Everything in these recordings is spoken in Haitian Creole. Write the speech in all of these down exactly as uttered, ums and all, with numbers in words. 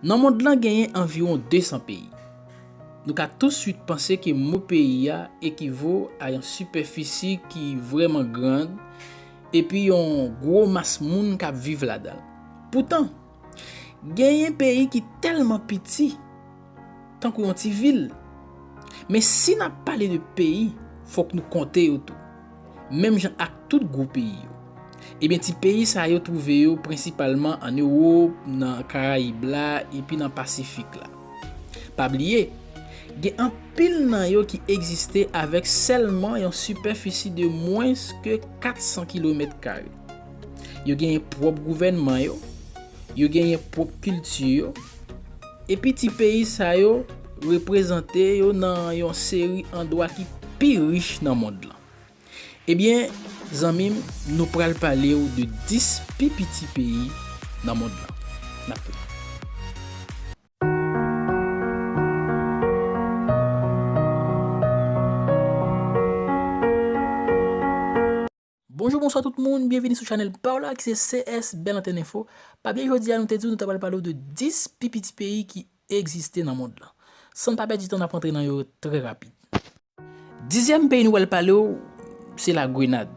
Nan mond lan genyen anviwon de san peyi. Nou ka touswit panse ke mo peyi a ekivo a yon sipèfisi ki vrèman gran, epi yon gwo mas moun k ap viv ladan l. Poutan, genyen peyi ki tèlman piti, tankou yon ti vil. Men si n ap pale de peyi, fòk nou konte yo tou, menm jan ak tout gwo peyi yo. Ebyen, ti peyi sa yo twouve yo prensipalman ann Ewòp, nan Karayib la, epi nan Pasifik la. Pa bliye, gen anpil nan yo ki egziste avèk sèlman yon sipèfisi de mwens ke kat san kilomèt kare. Yo genyen pwòp gouvènman yo, yo genyen pwòp kilti yo, epi ti peyi sa yo reprezante yo nan yon seri andwa ki pi rich nan mond lan. Ebyen, zanmi m, nou pral pale w de dis pi piti peyi nan mond lan. N ap pran. Bonjou, bonswa tout moun, byenvini sou chanèl pa w la ki se C S Bèl Antèn Enfo. Pa bliye jodi a nou te di w nou ta pral pale w de dis pi piti peyi ki egziste nan mond lan. San n pa pèdi tan, n ap rantre nan yo trè rapid. Dizyèm peyi nou pral pale w, se Lagrenad.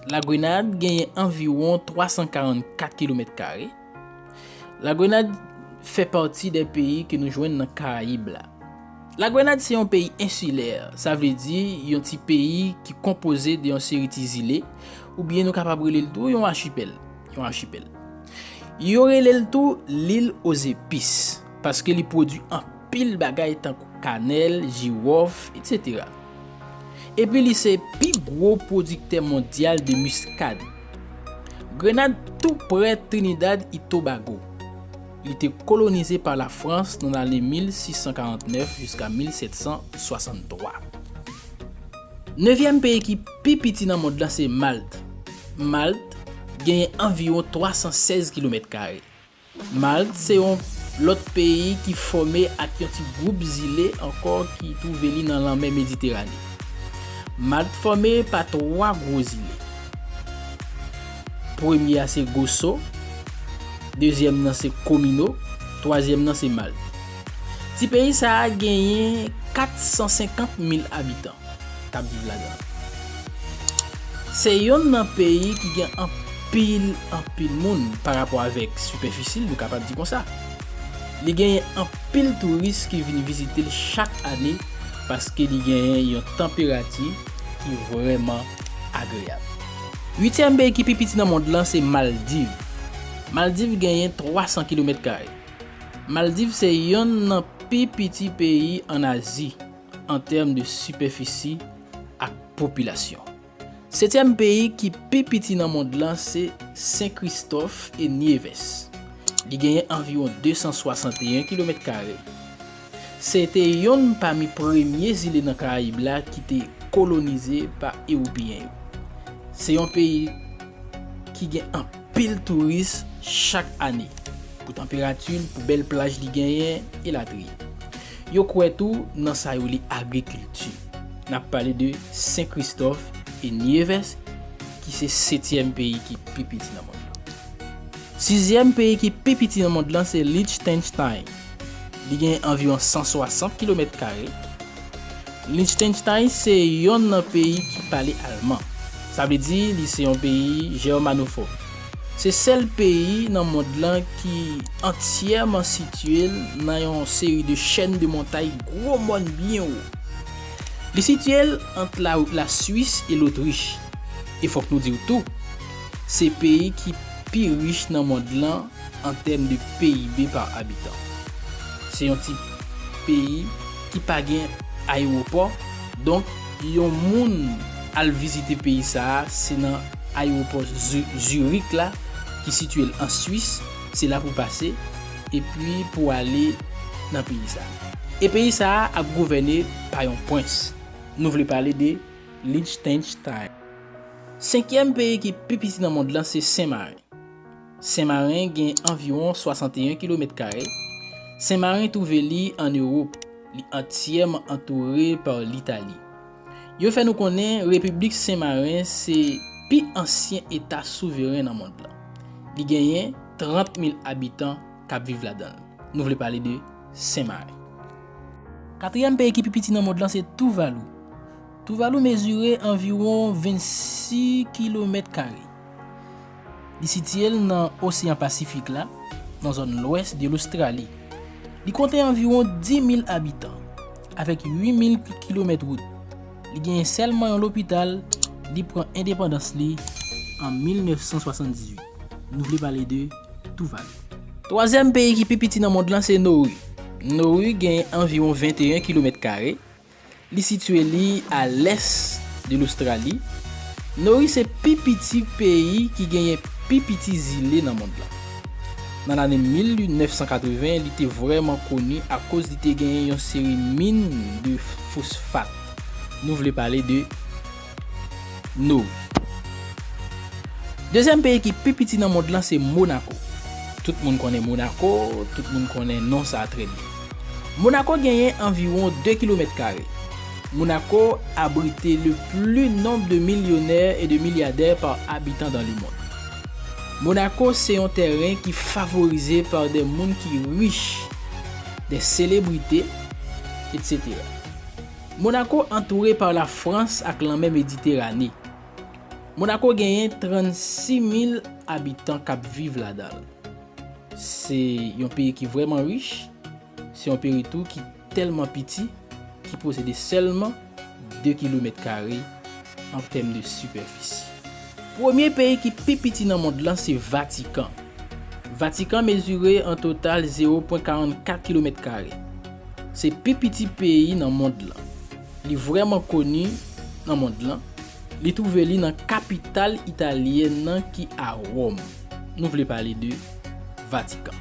Lagrenad genyen anviwon twa san karannkat kilomèt kare. Lagrenad fè pati de peyi ke nou jwenn nan Karayib la. Lagrenad se yon peyi ensilè, sa vle di yon ti peyi ki konpoze de yon seri ti zile, oubyen nou kapab rele l tou yon achipèl, yon achipèl. Yo rele l tou lil ozepis, paske li pwodui anpil bagay tankou kanèl, jiwòf, etsetera. Epi li se pi gwo pwodiktè mondyal de miskad. Grenad tou prè Trinidad e Tobago. Li te kolonize pa Lafrans nan lane mil sis san karantnèf jiska mil sèt san swasanntwa. Nevyèm peyi ki pi piti nan mond lan se Malt. Malt genyen anviwon twa san sèz kilomèt kare. Malt se yon lòt peyi ki fòme ak yon ti gwoup zile ankò ki twouve li nan lanmè Mediterane. Malt fòme pa twa gwo zile. Premye a se Goso, dezyèm nan se Komino, twazyèm nan se Malt. Ti peyi sa a genyen kat san senkant mil abitan k ap viv ladan l. Se yonn nan peyi ki gen anpil, anpil moun pa rapò avèk sipèfisi l, nou kapab di konsa. Li genyen anpil touris ki vin vizite l chak ane paske li genyen yon tanperati ki vrèman agreyab. Uityèm peyi ki pi piti nan mond lan se Maldiv. Maldiv genyen twa san kilomèt kare. Maldiv se yonn nan pi piti peyi ann Azi an tèm de sipèfisi ak popilasyon. Setyèm peyi ki pi piti nan mond lan se Sen Kristòf e Nyevès. Li genyen anviwon de san swasanteyen kilomèt kare. Se te yonn pami premye zile nan Karayib la ki te kolonize pa Ewopeyen yo. Se yon peyi ki gen anpil touris chak ane, pou tanperati l, pou bèl plaj li genyen, elatriye. Yo kwè tou nan sa yo rele agrikilti. N ap pale de Sen Kristòf e Nyevès, ki se setyèm peyi ki pi piti nan mond lan. Sizyèm peyi ki pi piti nan mond lan se Liechtenstein. Li gen anviwon san swasant kilomèt kare. Liechtenstein se yonn nan peyi ki pale alman. Sa vle di li se yon peyi jèmanofòn. Se sèl peyi nan mond lan ki antyèman sitiye l nan yon seri de chèn de montay gwo mòn byen wo. Li sitiye l ant la, Laswis e Lotrich. E fòk nou di w tou, se peyi ki pi rich nan mond lan an tèm de P I B pa abitan. Se yon ti peyi ki pa gen ayewopò, donk yon moun al vizite peyi sa a, se nan ayewopò Zu-, Zurich la, ki sitiye l an Swis, se la pou pase, epi pou ale nan peyi sa a. E peyi sa a ap gouvène pa yon prens. Nou vle pale de Liechtenstein. Senkyèm peyi ki pi piti nan mond lan se Senmaren. Senmaren gen anviwon swasanteyen kilomèt kare. Senmaren twouve li ann Ewòp. Li antyèman antoure pa Litali. Yo fè nou konnen Repiblik Senmaren se pi ansyen eta souveren nan mond lan. Li genyen trant mil abitan k ap viv ladan l. Nou vle pale de Senmare. Katriyèm peyi ki pi piti nan mond lan se Tuvalu. Tuvalu mezire anviwon vennsis kilomèt kare. Li sitiye l nan Oseyan Pasifik la, nan zòn lwès de Lostrali. Li konte anviwon dis mil abitan, avèk uit mil kilomèt wout. Li genyen sèlman yon lopital, li pran endepandans li an mil nèf san swasanndizuit. Nou vle pale de Tuvalu. Twazyèm peyi ki pi piti nan mond lan se Nori. Nori genyen anviwon venteyen kilomèt kare. Li sitiye li a lès de Lostrali. Nori se pi piti peyi ki genyen pi piti zile nan mond lan. Nan lane mil nèf san katreven, li te vrèman koni akoz li te genyen yon seri min de fosfat. Nou vle pale de Nori. Dezyèm peyi ki pi piti nan mond lan se Monako. Tout moun konnen Monako, tout moun konnen non sa a trè byen. Monako genyen anviwon de kilomèt kare. Monako abrite le pli nonb de milyonè e de milyadè pa abitan dans le monde. Monako se yon tèren ki favorize pa de moun ki rich, de selebrite, etsetera. Monako antoure pa Lafrans ak lanmè Mediterane. Monako genyen trannsis mil abitan k ap viv ladan l. Se yon peyi ki vrèman rich, se yon peyi tou ki tèlman piti, ki posede sèlman de kilomèt kare an tèm de sipèfisi. Premye peyi ki pi piti nan mond lan se Vatikan. Vatikan mezire an total zewo pwen karannkat kilomèt kare. Se pi piti peyi nan mond lan. Li vrèman koni nan mond lan. Li twouve li nan kapital italyèn nan ki a Wòm. Nou vle pale de Vatikan.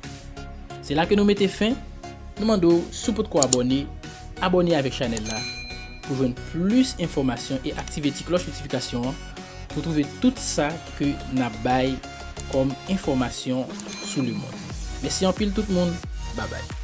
Se la ke nou mete fen. Nou mande w, si w potko abòne, abòne avèk chanèl la pou jwenn plis enfòmasyon e aktive ti klòch notifikasyon an pou twouve tout sa ke n ap bay kòm enfòmasyon sou lemonn. Mèsi anpil tout moun. Babay.